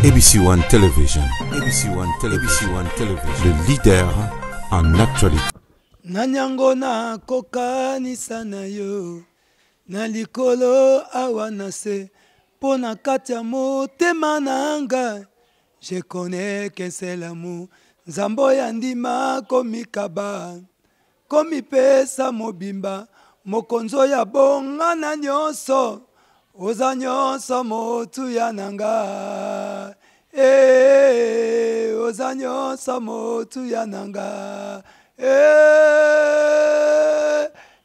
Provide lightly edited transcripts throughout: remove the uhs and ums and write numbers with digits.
ABC One Television, ABC One Television, ABC One Television, le leader en actualité. Nani yango nakokanisa na yo na likolo awa na se mpo na kati ya motema na nga je connais que c'est l'amour nzambe oyo andima komikaba Komipesa mobimba, Mokonzi oyo abonga na nyonso, oza nyonso motuya na nga. Eh, oza nyonso motuya na nga. Eh,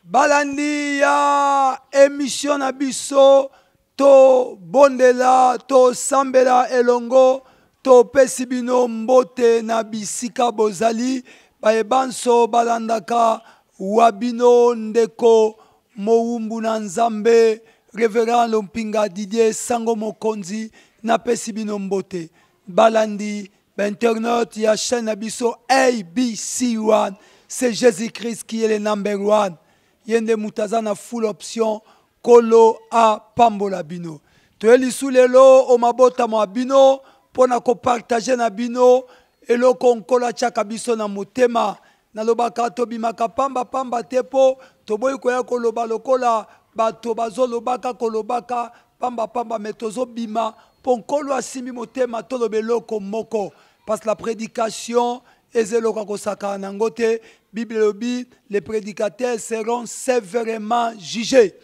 balandi ya emission na biso Tobondela, tosambela elongo, topesi bino mbote na bisika bozali, baye banso balandaka wa bino ndeko mowumbu na Nzambe Reverend Lompinga Didier Sango Mokonzi, napesi bino mbote. Balandi ba internautes ya chaîne na biso ABC1, c'est Jésus-Christ qui est le number one. Ye nde moto aza na full option Nkolo apambola bino. Toye lisu lelo o mabota mwa bino mpo na kopartage na bino eloko Nkolo atiaka biso na motema. Nalobaka tobimaka pamba pamba te mpo toboyi koya koloba lokola bato bazolobaka kolobaka pamba pamba, me tozobima mpo Nkolo asimbi motema toloba eloko moko, parce la prédication eza eloko ya kosakana na yango te. Bible elobi les prédicateurs seront sévèrement jugés.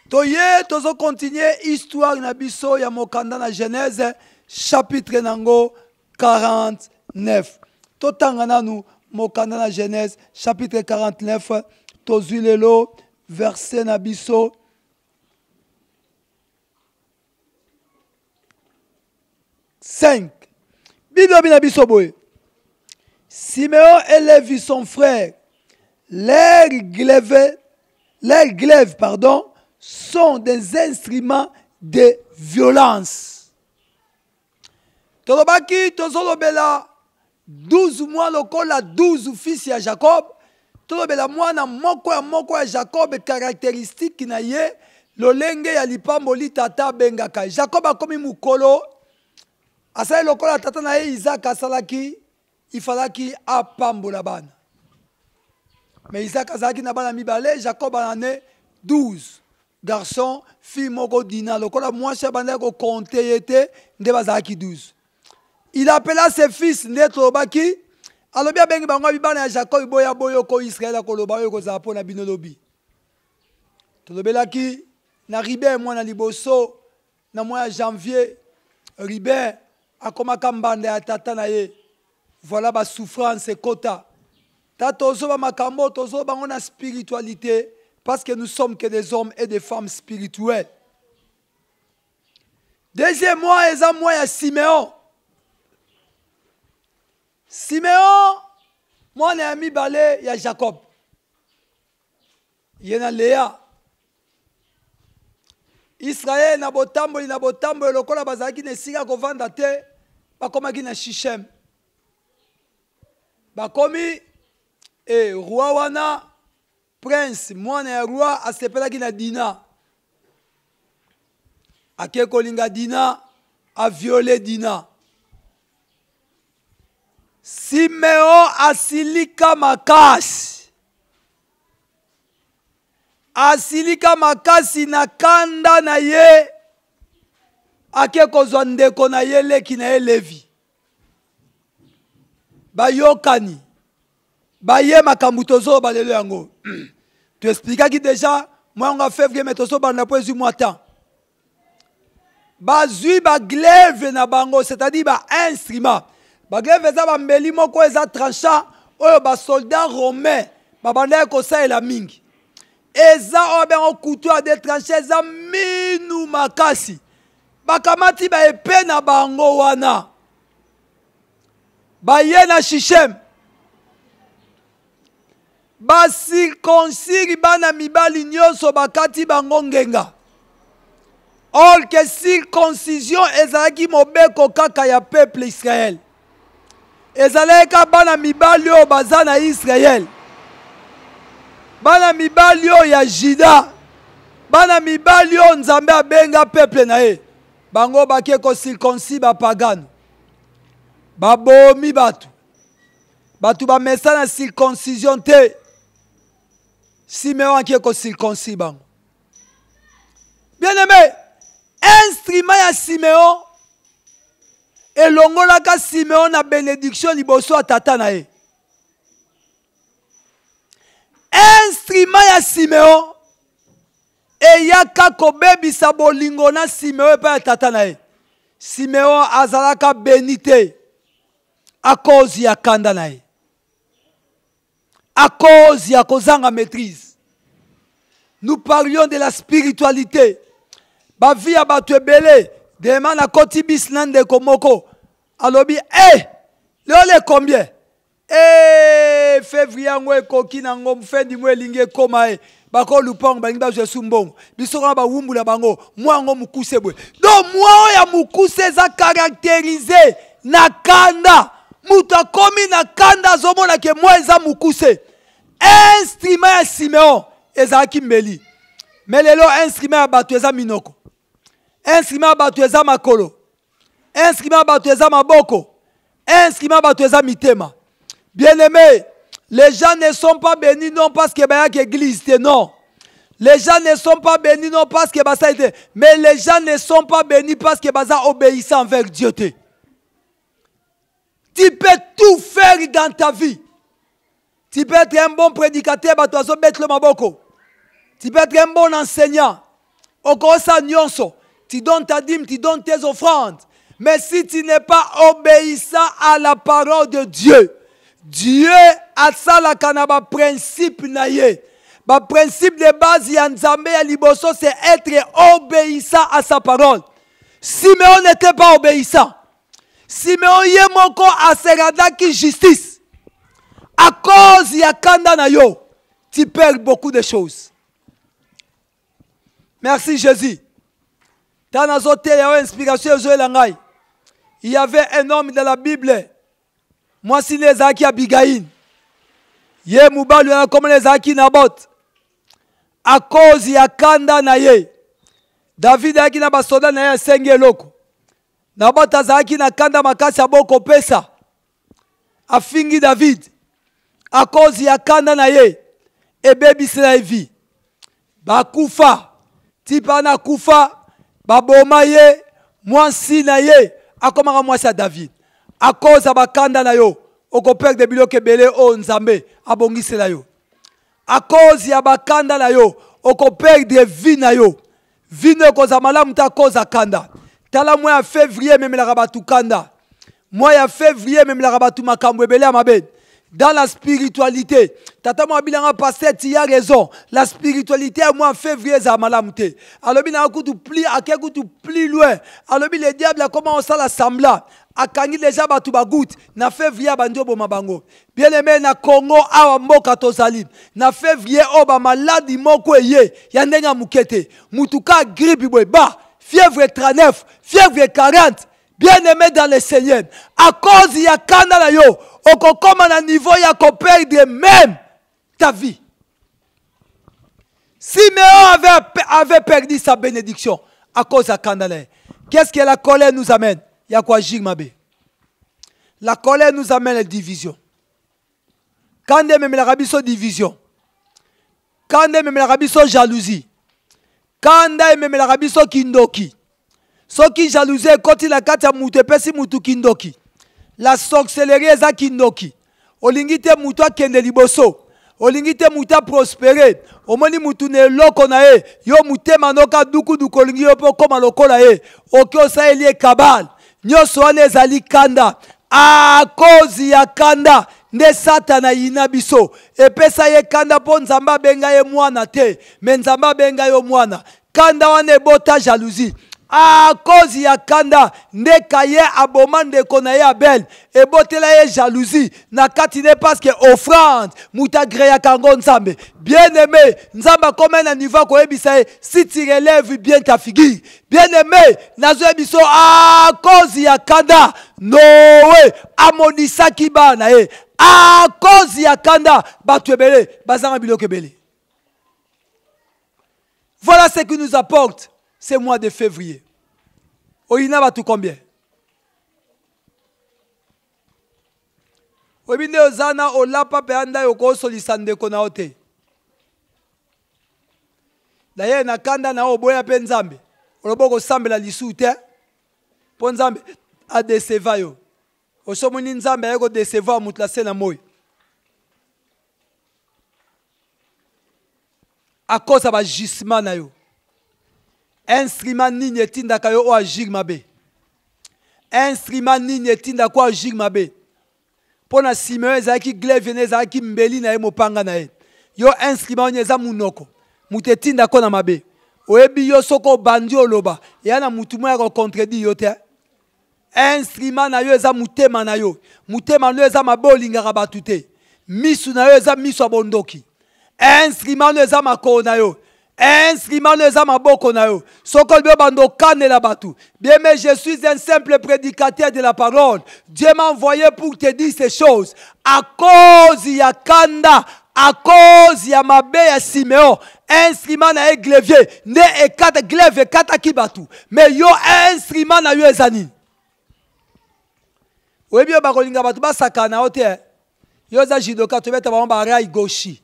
Toye tozo continuer histoire na biso ya mokanda na Genèse chapitre nango 49. Totanga nanu mokanda na Genèse chapitre 49, tozwi lelo verset na biso 5. Bible elobi na biso boye, Simeon et Lévi son frère, leur glaive, leur glaive pardon, sont des instruments de violence. Tolobaki tozolobela 12 mois lokola 12 fils ya Jacob, tolobela mwana moko ya moko ya Jacob, caractéristique na ye, lolenge ya lipamboli tata abengaka. Jacob akomi mokolo, asali lokola tata na ye Isaac asalaki, ifalaki apambola bana. Mais Isaac azalaki na bana mibale, Jacob anane 12 garçon, fille moko Dina, lokola mwasi abandaki kokonte ye te, nde bazalaki 12. Il appela ses fils, nde tolobaki, alobi abengi bango abi bana ya Jacob, boya boyoko Israël akoloba oyo ekozala mpo na bino lobi. Tolobelaki na Ruben mwana liboso na mois ya janvier, Ruben akomaka mbanda ya tata na ye. Voilà ba souffrance ekota. Ta tozoba makambo tozoba bango na spiritualité parce que nous sommes que des hommes et des femmes spirituels. Deuxième mois eza mois ya Simeon. Simeon mwana ya mibale ya Jacob. Ye na Lea. Israël na botamboli na botamboli lokola bazalaki na esika kovanda te, bakomaki na Sichem. Bakomi e roi wana prince mwana ya roi asepelaki na Dina. Ake kolinga Dina, a viole Dina. Simeon asilika makasi. Asilika makasi na kanda na ye, ake kozwa ndeko na ye leki na ye Levi. Bayokani baye makambo tozoloba lelo yango toexplikaki deja mwa yango ya février, mais tozobanda mpo ezwi mwa temps. Bazwi baglaive na bango, c'est-à-dire bainstrument. Baglaive eza bambeli moko eza tranchant oyo basoldat romain babandaki kosalela mingi. Eza oyo bengo couteau ya deux tranchants, eza minu makasi. Bakamati ba epée na bango wana, baye na Sichem, bacirconcire bana mibali nyonso, bakati bango ngenga. Or que circoncision ezalaki mobeko kaka ya peuple Israël. Ezalaki kaka bana mibali oyo baza na Israël, bana mibali oyo ya Juda, bana mibali oyo Nzambe abenga peuple na ye, bango bake ko circoncire bapagano. Babomi bato. Bato bamesana na circoncision te. Simeon ake ko circoncis bango. Bien-aimé, instrument ya Simeon elongolaka Simeon na benediction liboso ya tata na ye. Instrument ya Simeon eyaka kobebisa bolingo na Simeon epai ya tata na ye. Simeon azalaka beni te à cause ya kanda na ye. À cause ya kozanga maîtrise. Nous parlions de la spiritualité. Ba vie ya bato ebele dema na koti bis na ndeko moko alobi eh hey, lelo le combien? Eh, février yango ekoki nango fin du mois elingi ekoma e bako lupango balingi bazwa esu mbongo biso kaka bawumbu na bango mwa yango mokuse boye donc mwa oyo ya mokuse eza caractérise na kanda moto akomi na kanda azomona ke mwa eza mokuse instrument ya simeon ezalaki mbeli me lelo instrument ya bato eza minoko instrument ya bato eza makolo instrument ya bato eza maboko instrument ya bato eza mitema. Bien aimé, les gens ne sont pas bénis non parce que bayaki église te, non. Les gens ne sont pas bénis non parce que basali te, mais les gens ne sont pas bénis parce que baza obéissant envers Dieu te. Tu peux tout faire dans ta vie. Tu peux être un bon prédicateur, bato azobetela maboko. Tu peux être un bon enseignant. Okosa nyonso. Tu donnes ta dîme, tu donnes tes offrandes. Mais si tu n'es pas obéissant à la parole de Dieu, Dieu asalaka na ba principe na ye. Ba principe de base ya Nzambe ya liboso, c'est être obéissant à sa parole. Simeon n'était pas obéissant. Simeon ye moko aseradaki justice. À cause ya kanda na yo, tu perds beaucoup de choses. Merci Jésus. Tant nazoteya oyo inspiration ezoyela ngai. Il y avait un homme dans la Bible. Mwasi ne ezalaki Abigail. Ye mobali wana komona ezalaki Naboth. À cause ya kanda na ye, David ayaki na basoda na ye asengi eloko. Naboth azalaki na kanda makasi abokopesa. Afingi David. À cause ya kanda na ye, ebebisela ye vie. Bakufa, tipa na kufa, baboma ye, mwasi na ye akomaka mwasi ya David. À cause ya bakanda na yo, okoperdre biloko ebele oyo Nzambe abongisela yo. À cause ya bakanda na yo, okoperdre vie na yo. Vie na yo ekozala malamu te à cause ya kanda. Tala mois ya février ememelaka bato kanda. Mois ya février ememelaka bato makambo ebele ya mabe. Dans la spiritualité, tata mwa bilanga pasteur, tu as raison. La spiritualité ya mois février ezala malamu te. Alobi na kutu plus, ake kutu plus loin. Alobi le diable akoma osala semblant. Akangi déjà bato ba goutte na février abandi oboma bango. Bien aimé na Congo awa mboka tozali na février oyo ba maladi moko eye ya ndenge ya moke te. Mutuka grippe boye ba fièvre 39, fièvre 40. Bien-aimé dans le Seigneur, à cause ya kanda na yo, okokoma na niveau ya ko perdre même ta vie. Simeon avait perdu sa bénédiction à cause ya kanda na ye. Qu'est-ce que la colère nous amène? Ya ko agir mabe. La colère nous amène la division. Kanda ememelaka biso division. Kanda ememelaka biso jalousie. Kanda ememelaka biso kindoki. Soki jalousie ekoti na kati ya mutu epesi mutu kindoki. La sorcellerie eza kindoki. Olingi te mutu akende liboso. Olingi te mutu aprospere. Omoni mutu na eloko na ye, yo motema noka dukuduku olingi yo mpe okoma lokola ye. Oke osaleli ye kabale. Nyonso wana ezali kanda. A cause ya kanda nde Satana ayina biso. Epesa ye kanda mpo Nzambe abenga ye mwana te, me Nzambe abenga yo mwana. Kanda wana ebota jalousie. A cause ya kanda nde Caïn aboma ndeko na ye Abel, ebotela ye jalousie na kati ne parce que offrande moto agreaka yango Nzambe. Bien aimé, Nzambe akoma na niveau akoyebisa ye si tu relèves bien ta figure. Bien aimé, nazoyebi biso a cause ya kanda Noé amonisaki bana na ye. A cause ya kanda bato ebele bazanga biloko ebele. Voilà ce qui nous apporte ce mois de février. Oyina bato combien? Oyebi nde oza na olapa mpe ndai okosolisa ndeko na yo te. D'ailleurs na kanda na yo oboya mpe Nzambe. Oloba okosambela lisusu te mpo Nzambe adeceva yo. Osomoni Nzambe aye kodecevoir moto na se na moi. À cause ya baagissement na yo. Instrument nini etindaka yo oagir mabe? Instrument nini etindaka oagir mabe? Mpo na Simeon ezalaki glaive na ezalaki mbeli na ye, mopanga na ye. Yo instrument oyo eza munoko, moto etindaka na mabe. Oyebi yo soki obandi oloba, eya na mutu moko ya kocontredire yo te. Instrument na yo eza motema na yo. Motema na yo eza mabe, olingaka bato te. Misu na yo eza misu ya bondoki. Instrument na yo eza makolo na yo. Instrument na yo eza maboko na yo. Soki olobi obanda okanela bato. Bien mais je suis un simple prédicateur de la parole. Dieu m'a envoyé pour te dire ces choses. À cause ya kanda, à cause ya mabe ya Simeon, instrument na ye glaive nde ekata, glaive ekataki bato. Mais yo instrument na yo eza nini? Oyebi yo bakolinga bato basakana na yo te. Yo oza judoka, tobeta bango ba rai gauche.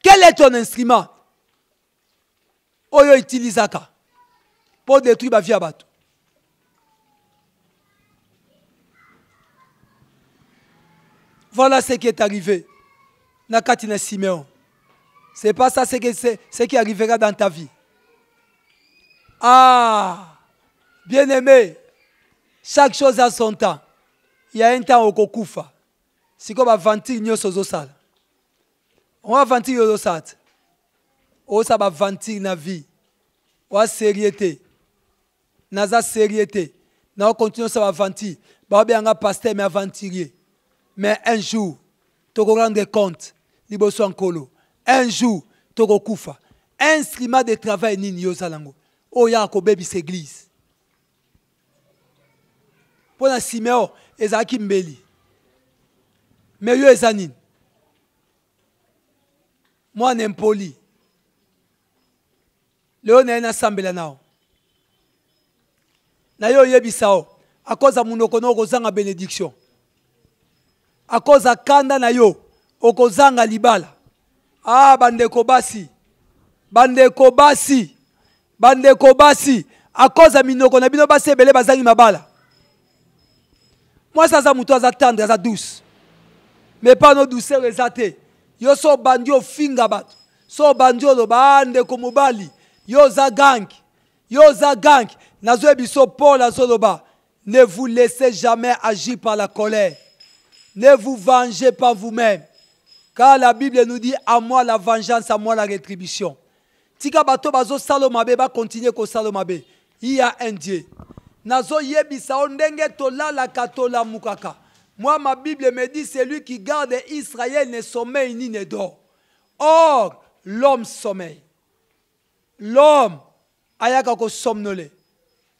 Quel est ton instrument oyo utilisaka pour détruire ba vie ya bato? Voilà ce qui est arrivé na kati na Simeon. C'est pas ça ce qui arrivera dans ta vie. Ah, bien-aimé, chaque chose a son temps. Il y a un temps okokufa. Siko ba aventure nyonso ozosala. On aventure ozosala te. Osala ba aventure na vie. Oa sérieux te. Naza sérieux te. Na continue osala ba aventure. Ba benga pasteur mais aventurier. Mais un jour, toko rendre compte liboso ya Nkolo. Un jour, tokokufa. Instrument de travail nini yo osala yango? Oyo ya kobebisa église. Mpo na Simeon ezalaki mbeli. Mais yo eza nini? Mwana impoli. Leo na ye nasambela nao. Na yo oyebisa yo, à cause ya monoko na yo okozanga bénédiction. À cause ya kanda na yo okozanga libala. Ah, bandeko basi, bandeko basi, bandeko basi, à cause ya minoko na bino basi ebele bazangi mabala. Mwasi aza moto aza tendre, aza douce. Mais pas no douceur eza te. Yo so obandi ofinga bato, so obandi oloba, ah, ndeko mobali, yo oza gang, yo oza gang. Nazoyebi so Paul azoloba, ne vous laissez jamais agir par la colère. Ne vous vengez pas vous-même. Car la Bible nous dit, à moi la vengeance, à moi la rétribution. Tika bato bazo salo mabe, ba continuer ko salo mabe. Il y a un Dieu. Nazo yebisa o ndenge tolalaka tolamukaka. Moi, ma Bible me dit, celui qui garde Israël ne sommeille ni ne dort. Or, l'homme sommeille. L'homme, ayaka ko somnoler.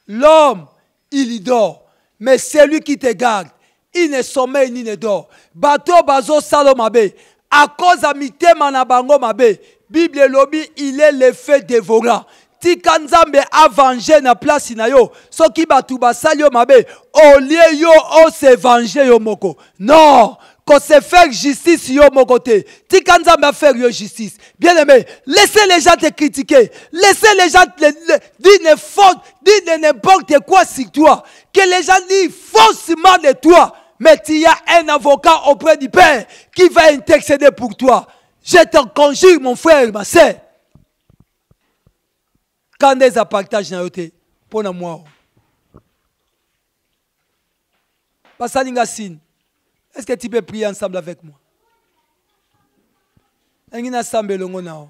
L'homme, il y dort. Mais celui qui te garde, il ne sommeille ni ne dort. Bato bazo salo mabe. À cause ya mitema na bango mabe. Bible elobi, il est le feu dévorant. Tika Nzambe a venger na place na yo. Soki batu basali yo mabe, au lieu yo o se venger yo moko. Non, qu'on se faire justice yo moko te. Tika Nzambe a faire yo justice. Bien-aimé, laissez les gens te critiquer. Laissez les gens te, te, dire n'importe, dire n'importe quoi sur toi. Que les gens disent faussement de toi. Mais tu as un avocat auprès du Père qui va intercéder pour toi. Je te conjure, mon frère, ma sœur. Quand des partage na yo te, pona moi. Basalinga signe. Est-ce que tu peux prier ensemble avec moi? Nangi na sambe elongo na yo.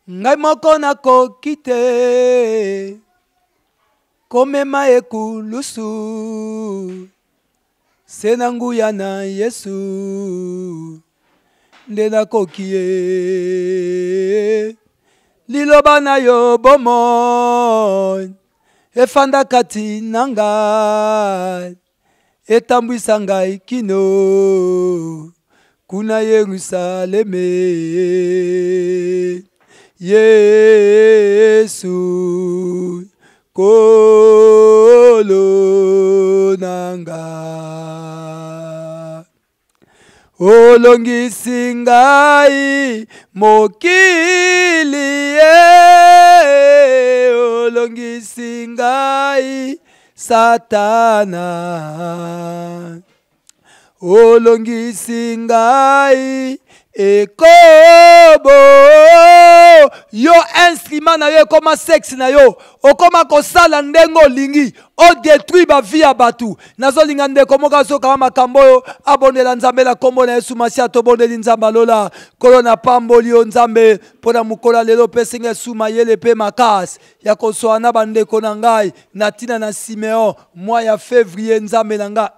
Ngai moko nakoki te komema ekulusu se na nguya na Yesu nde nakoki ye. Liloba na yo bomoi efanda kati na ngai, etambwisa ngai kino kuna Yerusaleme. Yesu. Olongisi ngai mokili e, olongisi ngai Satana. Olongisi ngai ekobo. Yo instrument na yo ekoma sexe na yo, okoma kosala ndenge olingi, odetruire bavie ya bato. Nazolinga ndeko moko azokanga makambo oyo, abondela Nzambe na nkombo na Yesu Masiya. Tobondeli Nzambe alola. Nkolo, napamboli yo Nzambe mpo na mokolo ya lelo, opesi ngai esu mayele mpe makasi ya koswana na bandeko na ngai na ntina na Simeon mwa ya février. Nzambe na ngai,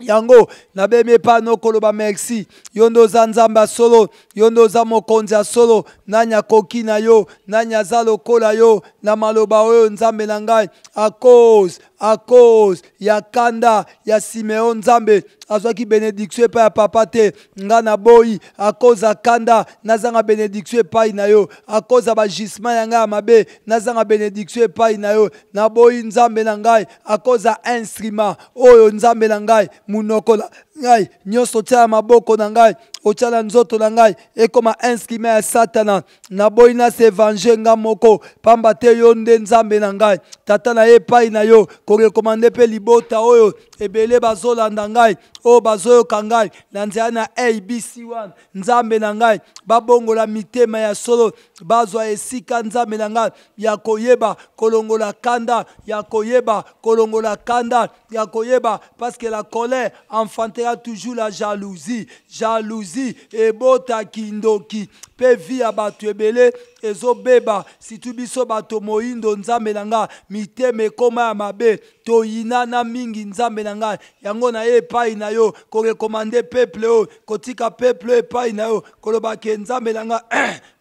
yango nabemi epai nokoloba merci. Yo nde oza Nzambe ya solo, yo nde oza mokonzi ya solo. Nani akoki na yo? Nani aza lokola yo? Na maloba oyo, Nzambe na ngai, à cause à cause ya kanda ya Simeon, Nzambe, azwaki bénédiction epai ya papa te. Nga naboyi à cause ya kanda nazanga bénédiction epai na yo, à cause ya bagisement ya ngai ya mabe nazanga bénédiction epai na yo. Naboyi, Nzambe na ngai, à cause ya instrument oyo, Nzambe na ngai, monoko na ngai nyonso otia na maboko na ngai, otia na nzoto na ngai, ekoma instrument ya Satana. Naboyi nase venger nga moko, pamba te yo nde Nzambe na ngai. Tata na ye epai na yo korecommander mpe libota oyo ebele bazolanda ngai, oyo bazoyoka ngai na nzela na ABC1. Nzambe na ngai, babongola mitema ya solo, bazwa esika, Nzambe na ngai, ya koyeba kolongola kanda, ya koyeba kolongola kanda, ya koyeba, parce que la colère enfantera toujours la jalousie. Jalousie ebota kindoki, mpe vie ya bato ebele ezobeba, surtout biso bato moyindo. Nzambe na ngai, mitema ekoma ya mabe, toyinana mingi. Nzambe na ngai, yango na ye epai na yo korecommander peuple oyo, kotika peuple oyo epai na yo, koloba ke Nzambe na ngai,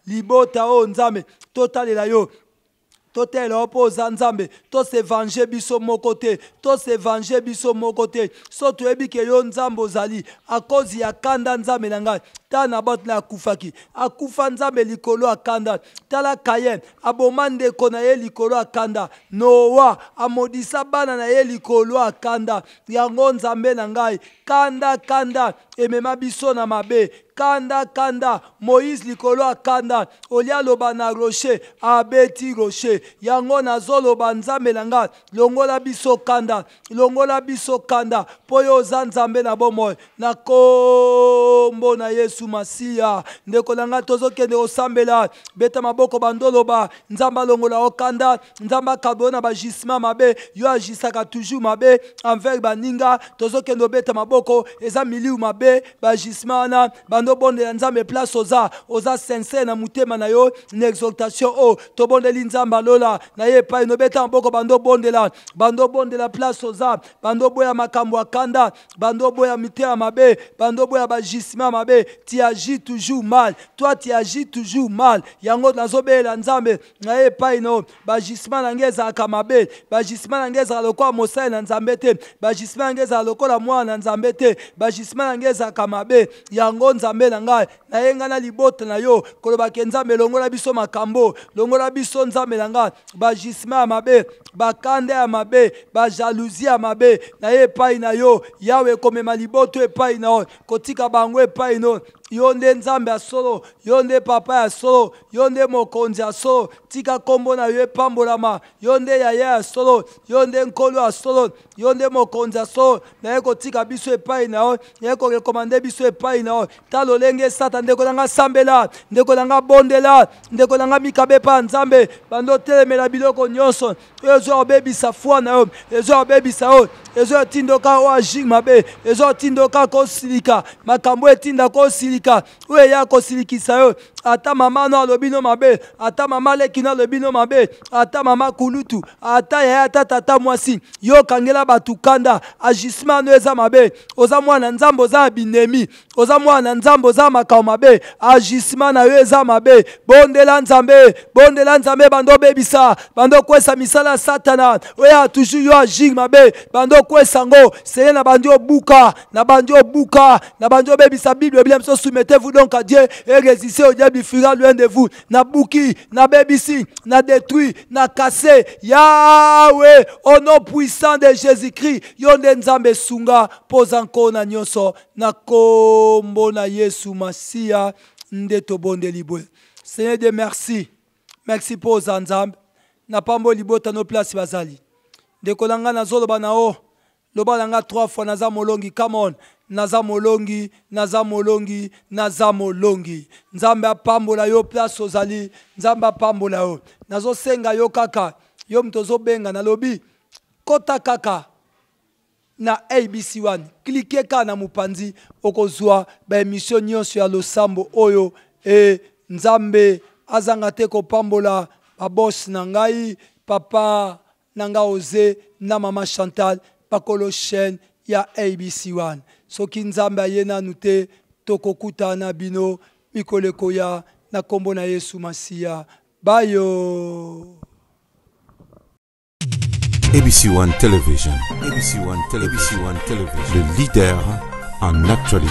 libota oyo, Nzambe, totalela yo, totalela yo mpo oza Nzambe. Tose venger biso moko te, tose venger biso moko te, so toyebi ke yo Nzambe ozali. À cause ya kanda, Nzambe na ngai, tala Nabote na akufaki, akufa, Nzambe, likolo ya kanda. Tala Kayen, aboma ndeko na ye likolo ya kanda. Noa amodisa bana na ye likolo ya kanda. Yango, Nzambe na ngai, kanda, kanda emema biso na mabe. Kanda, kanda, Moïse likolo ya kanda, olia aloba na rocher, abeti rocher. Yango nazoloba, Nzambe na ngai, longola biso kanda, longola biso kanda, mpo yo oza Nzambe na bomoi, na kombo na Yesu Masiya. Ndeko na ngai, tozokende kosambela. Beta maboko, bandoloba Nzambe alongola yo kanda, Nzambe akaba yo na bagisement mabe. Yo agisaka toujours mabe envers baninga. Tozokende obeta maboko, eza miliu mabe, bagisement wana. Bandobondela Nzambe place oza, oza sincère na motema na yo na exaltation oyo. Tobondeli Nzambe alola na ye epai nobeta maboko, bandobondela, bandobondela place oza, bandoboya makambo ya kanda, bandoboya mitema mabe, bandoboya bagisement mabe. Tu agis toujours mal, toi tu agis toujours mal. Yango nazobeyela Nzambe na ye epai no, bagisement na ngai ezalaka mabe, bagisement na ngai ezalaka lokola mosali na Nzambe te, bagisement na ngai ezalaka lokola mwana na Nzambe te, bagisement na ngai ezalaka mabe. Yango, Nzambe na ngai, naye ngai na libota na yo koloba ke Nzambe, longola biso makambo, longola biso, Nzambe na ngai, bagisement ya mabe, bakanda ya mabe, bajalousie ya mabe. Na ye epai na yo, Yawe, ekomema liboto epai na yo, kotika bango epai no. Yo nde Nzambe ya solo, yo nde papa ya solo, yo nde mokonzi ya solo. Tika nkombo na yo epambolama. Yo nde yaya ya solo, yo nde nkolo ya solo, yo nde mokonzi ya solo. Naye kotika biso epai na yo, naye korecommander biso epai na yo. Ta lolenge sata. Ndeko na nga, sambela. Ndeko na nga, bondela. Ndeko na nga, mikabe epai ya Nzambe. Bando otelemela biloko nyonso oyo ezwa kobebisa foi na yo, ezwa kobebisa yo, ezwa etindoka oyo agir mabe, ezwa etindoka kosilika, makambo etinda kosilika, oyo eya kosilikisa yo. Ata mama no alobi no mabe, ata mama leki no alobi no mabe, ata mama kulutu, ata yaya, ata tata mwasi, yo okangela bato kanda. Agissement no eza mabe. Oza mwana Nzambe, oza na binemi. Oza mwana Nzambe, oza makambo mabe, agissement na yo eza mabe. Bondela Nzambe, bondela Nzambe. Bando obebisa, bando okwesa misala ya Satana oyo toujours yo agir mabe. Bando okwesa ngo seye na bandi obuka, na bandi obuka, na bandi obebisa. Bible ebila biso: soumettez-vous donc à Dieu et résistez au diable. faible fuira loin de vous. Nabuki, nabebisi, na détruit, na cassé. Yahweh, au nom puissant de Jésus-Christ, yo nde Nzambe sunga poza nkona nyonso na kombo na Yesu Masiya nde tobondeli boye. Seigneur de merci. Merci mpo oza Nzambe. Napamboli libota no place bazali. Ndeko na ngai nazoloba na o Loba na nga trois fois naza molongi come on naza molongi naza molongi naza molongi nzambe apambola yo place ozali nzambe apambola yo nazosenga yo kaka yo moto ozobenga nalobi kota kaka na abc 1 klike kaka na mopanzi okozwa baemission nyonso ya losambo oyo e nzambe azanga te kopambola babos na ngai papa na nga Oze na mama Chantal bakolo chaîne ya ABC1. Soki Nzambe aye nanu te tokokutana na bino mikolo ekoya na kombo na Yesu Masiya. Bayo. ABC1 Television, ABC1 Television, ABC1 Television, le leader en actualité.